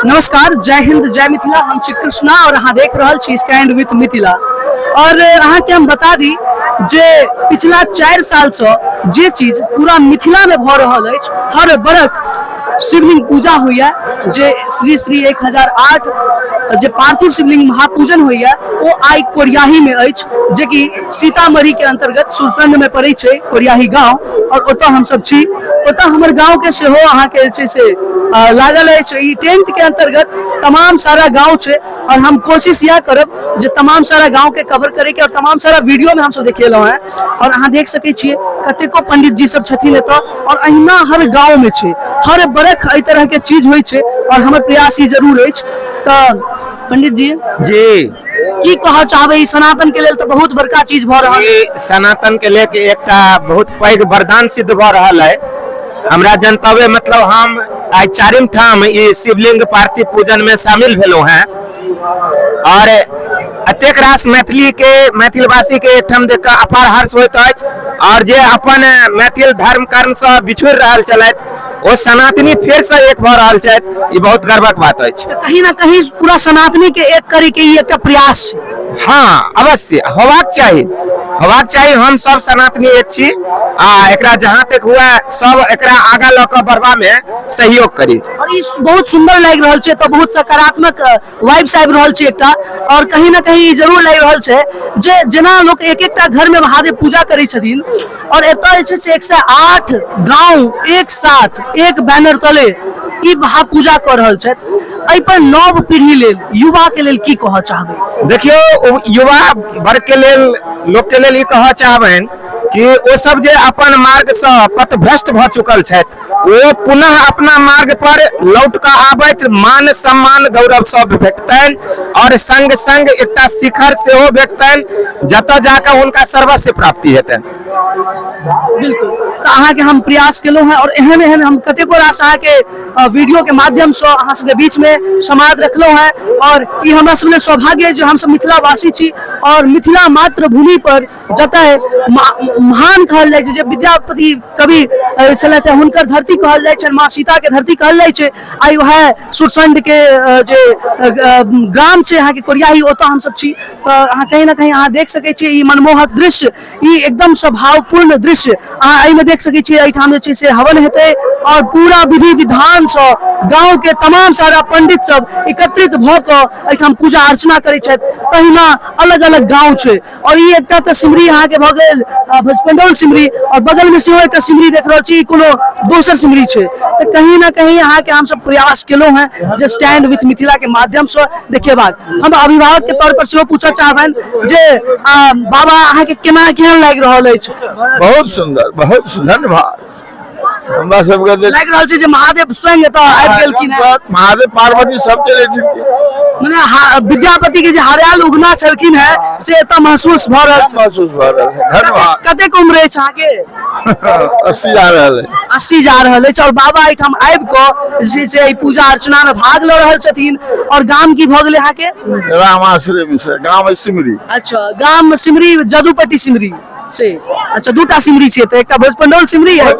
नमस्कार, जय हिंद, जय मिथिला। हम छी कृष्णा और अहाँ देख रहल छी स्टैंड विथ मिथिला। और अहाँके हम बता दी जे पिछला 4 साल से जे चीज पूरा मिथिला में भऽ रहल अछि, हर बरख शिवलिंग पूजा होइए, जे श्री श्री 1008 जे पार्थिव शिवलिंग महापूजन होइए, ओ आइ कोरियाही में अछि, जेकि सीतामढ़ी के अंतर्गत सुरसंड में पड़ै छै कोरियाही गांव। और ओतऽ हमसब छी, ओतऽ हमर गांव के सेहो अहाँके जे छै से लागल अछि। ई टेंट के अंतर्गत तमाम सारा गांव छै और हम कोशिश यह करब जे तमाम सारा गांव के कवर करे के और तमाम सारा वीडियो में हमसब देखेलहुँ हैं। और अहाँ देख सकै छियै कतेको पंडित जी सब छथिन एतऽ और अहिना हर गांव में छै, हर बरख एहि तरह के चीज होइ छै और हमर प्रयास ई जरूर अछि। तऽ पंडित जी जी, की कहऽ चाहबै? ई सनातन के लेल तऽ बहुत बड़का चीज भऽ रहल ई सनातन के लेके एकटा बहुत पैघ वरदान सिद्ध भऽ रहल है। हमरा जनतबे मतलब हम आइ चारिम ठाम ई शिवलिंग पार्थिव पूजन में शामिल भेलहुँ हैं और एतेक रास मैथिली के मैथिलवासी के एकठाम देख कऽ अपार हर्ष होइत अछि और जे अपन मैथिल धर्म कर्म से बिछुड़ रहल छलथि ओ सनातनी फेर से एक भऽ रहल छथि, ई बहुत गर्वक बात अछि। तऽ कहीं ना कहीं पूरा सनातनी के एक करे के ई एकटा प्रयास छै। हाँ, अवश्य होबाक चाही, होबाक चाही। हम सब सनातनी एक छी आ एकरा जहाँ तक हुआ सब एकरा आगा लऽ कऽ बढ़बा में सहयोग करी। और ई बहुत सुंदर लागि रहल छै, तऽ बहुत सकारात्मक वाइब्स आबि रहल छै एकटा। और कहीं ना कहीं ई जरूर लागि रहल छै जे जेना लोक एक एकटा घर में महादेव पूजा करै छथिन और एतऽ जे छै से 108 गांव एक साथ एक बैनर तले ई महापूजा कऽ रहल छथि। एहि पर नव पीढ़ी लेल, युवा के लेल की कहऽ चाहबै? देखियौ, युवा वर्ग के लेल, लोक के लेल ई कहऽ चाहबनि कि ओ सब जे अपन मार्ग सँ पथभ्रष्ट भऽ चुकल छथि ओ पुनः अपना मार्ग पर लौट कऽ आबथि, मान सम्मान गौरव सब भेटतनि और संग संग एकटा शिखर सेहो भेटतनि जतऽ जाकऽ हुनका सर्वस्व प्राप्ति हेतनि। बिल्कुल, तऽ अहाँके हम प्रयास केलहुँ हेँ और एहन एहन हम कतेको रास अहाँके वीडियो के माध्यमसँ अहाँ सबके बीचमे समाद रखलहुँ हेँ। और ई हमरा सब लेल सौभाग्य जे हमसब मिथिलावासी छी और मिथिला मातृभूमि पर जतय महान कहल जाइ छै जे विद्यापति कवि छलथि हेँ, हुनकर धरती कहल जाइ छनि, माँ सीताके धरती कहल जाइ छै। आइ वएह सुरसंडके जे ग्राम छै अहाँके कोरियाही, ओतऽ हमसब छी। तऽ अहाँ कहीं ना कहीं अहाँ देख सकै छियै ई मनमोहक दृश्य, ई एकदम स्वभावपूर्ण दृश्य अहाँ एहिमे देख सकै छियै। एहिठाम जे छै से हवन हेतै और पूरा विधि विधानसँ गाँवके तमाम सारा पंडित सब एकत्रित भऽ कऽ एहिठाम पूजा अर्चना करै छथि। तहिना अलग अलग गाँव छै और ई एकटा तऽ सिमरी अहाँके भऽ गेल भोजपंडौल सिमरी और बगल में सेहो एकटा सिमरी देख रहल छी, कोनो दोसर सिमरी छै। तऽ कहीं ना कहीं अहाँके हमसब प्रयास केलहुँ हेँ जे स्टैंड विथ मिथिला के माध्यमसँ देखेबाक। हम अभिभावक के तौर पर सेहो पूछऽ चाहबनि जे बाबा अहाँके केना केहन लागि रहल अछि? बहुत सुंदर, बहुत सुंदर, धन्यवाद। हमरा सबके जे लागि रहल छै जे महादेव स्वयं एतऽ आबि गेलखिन हेँ। महादेव पार्वती सब चले छथिन। मने विद्यापति के जे हरायल उगना छलखिन हेँ से एतऽ महसूस भऽ रहल छै। महसूस भऽ रहल है। धन्यवाद। कतेक उम्र अछि अहाँके? 80 जा रहल है। 80 जा रहल अछि और बाबा एहिठाम आबि कऽ जे छै एहि पूजा अर्चना मे भाग लऽ रहल छथिन। और गाम की भऽ गेलै अहाँके? रामाश्रय मिश्र, गाम है सिमरी। अच्छा, गाम सिमरी, जदुपट्टी सिमरी से। अच्छा, दूटा सिमरी छै तऽ एकटा भोजपंडौल सिमरी है,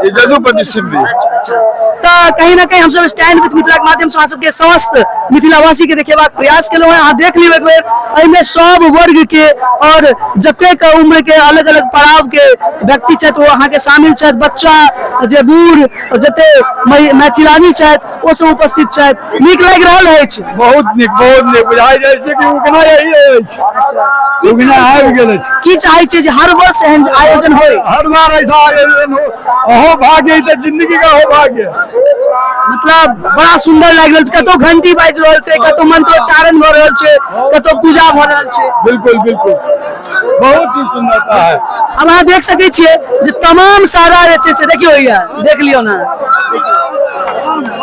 ई जदुपट्टी सिमरी। अच्छा, तऽ कहीं ना कहीं हमसब स्टैंड विथ मिथिला के माध्यम से अहाँ सबके समस्त मिथिलावासी के देखेबाक प्रयास केलहुँ हैं। अहाँ देख लियौ एक बेर, एहिमे सब वर्ग के और जतेक उम्र के अलग अलग पड़ाव के व्यक्ति छथि ओ अहाँके शामिल छथि। बच्चा जे बूढ़ और जते मैथिलानी छथि ओ सब उपस्थित छथि। नीक लागि रहल अछि? बहुत नीक, बहुत नीक। बुझाइ जाइ छै कि उगना यही अछि, उगना आबि गेल अछि। की चाहै छियै जे हर वर्ष एहन आयोजन होय? हर बार ऐसा आयोजन हो, अहो भाग्य तऽ जिंदगी का हो भाग्य। मतलब बड़ा सुंदर लागि रहल छै, कतौ घंटी बाजि रहल छै, कतौ मंत्रोच्चारण भऽ रहल छै, कतौ पूजा भऽ रहल छै। बिल्कुल बिल्कुल, बहुत ही सुंदरता है। अब अहाँ देख सकै छियै जे तमाम सारा जे छै से देखियौ, हैया देख लियौ ने।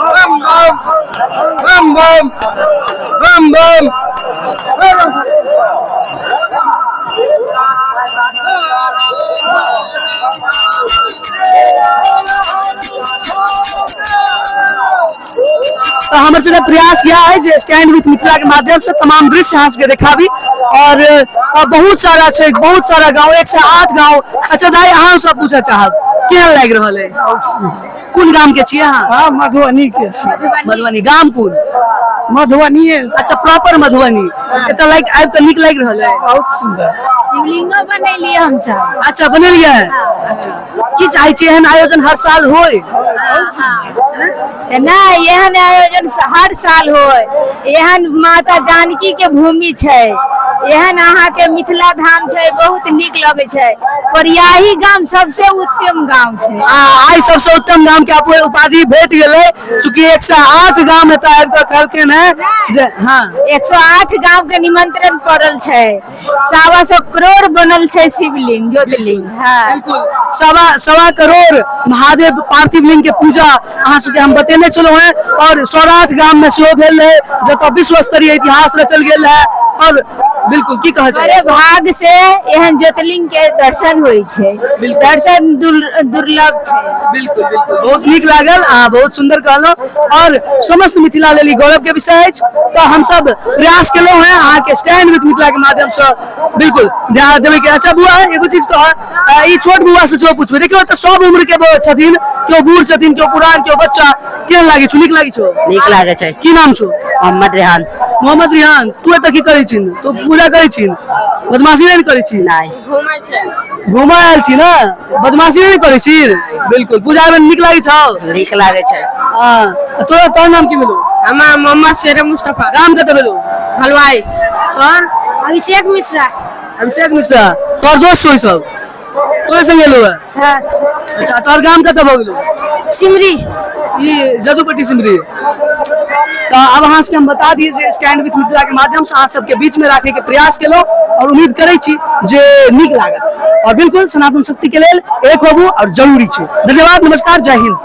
राम राम राम राम राम राम। तऽ हमर सबके प्रयास यह है जे स्टैंड विथ मिथिला के माध्यम से तमाम दृश्य अहाँ सबके देखाबी। और बहुत सारा छै, बहुत सारा गांव, 108 गांव। अच्छा दाई, अहाँ सब पूछऽ चाहब केहन लागि रहल है? कोन गाम के छियै अहाँ? हाँ, मधुबनी के छी। मधुबनी गाम कोन? मधुबनी। अच्छा, प्रॉपर मधुबनी। एतऽ लाइक आबि कऽ नीक लागि रहल है? बहुत सुंदर। शिवलिंगो बनेलियै हमसब। अच्छा, बनेलियै। अच्छा, की चाहै छी, एहन आयोजन हर साल होय? तऽ नहि, एहन आयोजन हर साल होय। एहन माता जानकी के भूमि छै, एहन अहाँके मिथिला धाम छै, बहुत नीक लगै छै। कोरियाही गाम सबसे उत्तम गाम छै। आ आइ सबसे उत्तम गाम के आपको उपाधि भेट गेलै, चूंकि 108 गाम एतऽ आबि कऽ कहलखिन है जे हँ। 108 गांव के निमंत्रण पड़ल छै, 125 करोड़ बनल छै शिवलिंग, ज्योतिर्लिंग, हाँ। बिल्कुल, सवा सवा करोड़ महादेव पार्थिव लिंग के पूजा अहाँ सबके हम बतेने छलहुँ हेँ और सौराठ गाम में सेहो भेल रहे, जतऽ विश्व स्तरीय इतिहास रचल गेल है। और बिल्कुल की कहऽ बड़े चाहै? भाग से एहन ज्योतिर्लिंग के दर्शन होइ छै। दर्शन दुर्लभ छै। बिल्कुल बिल्कुल, बहुत नीक लागल, अहाँ बहुत सुंदर कहलहुँ और समस्त मिथिला लेल ई गौरव के विषय अछि। तऽ हमसब प्रयास केलहुँ हेँ अहाँके स्टैंड विथ मिथिला के माध्यम से बिल्कुल ध्यान देबै के। अच्छा बुआ, एगो चीज कह, ई छोट बुआ से सेहो पुछबै। देखियौ, एतऽ सब उम्र के छथिन, केओ बूढ़ छथिन, केओ पुरान, केओ बच्चा। केहन लागै छौ? नीक लागै छौ? नीक लागै छै। की नाम छौ? मोहम्मद रेहान। मोहम्मद रिहान, तू एतऽ की करै छी? तू पूजा करै छी? बदमाशी नहि ने करै छी? नहि। घूमऽ आयल छी ने? बदमाशी नहि करै छी? बिल्कुल। पूजा मे नीक लागै छौ? नीक लागै छै। हँ, तोरा तोहर नाम की भेलौ? हमार मोहम्मद शेर मुस्तफा। गाम कतऽ भेलौ? हलवाई। तोहर? अभिषेक मिश्रा। अभिषेक मिश्रा, तोहर दोस्त छौ ई सब, तोरे संगे एलौ है? हाँ। अच्छा, तोहर गाम कतऽ भऽ गेलौ? सिमरी। ई जदुपट्टी सिमरी। तऽ आब अहाँ सबके हम बता दी जे स्टैंड विथ मिथिला के माध्यम से अहाँ सबके बीच में राखे के प्रयास केलहुँ और उम्मीद करै छी जे नीक लागत और बिल्कुल सनातन शक्ति के लेल एक होबू और जरूरी छै। धन्यवाद, नमस्कार, जय हिंद।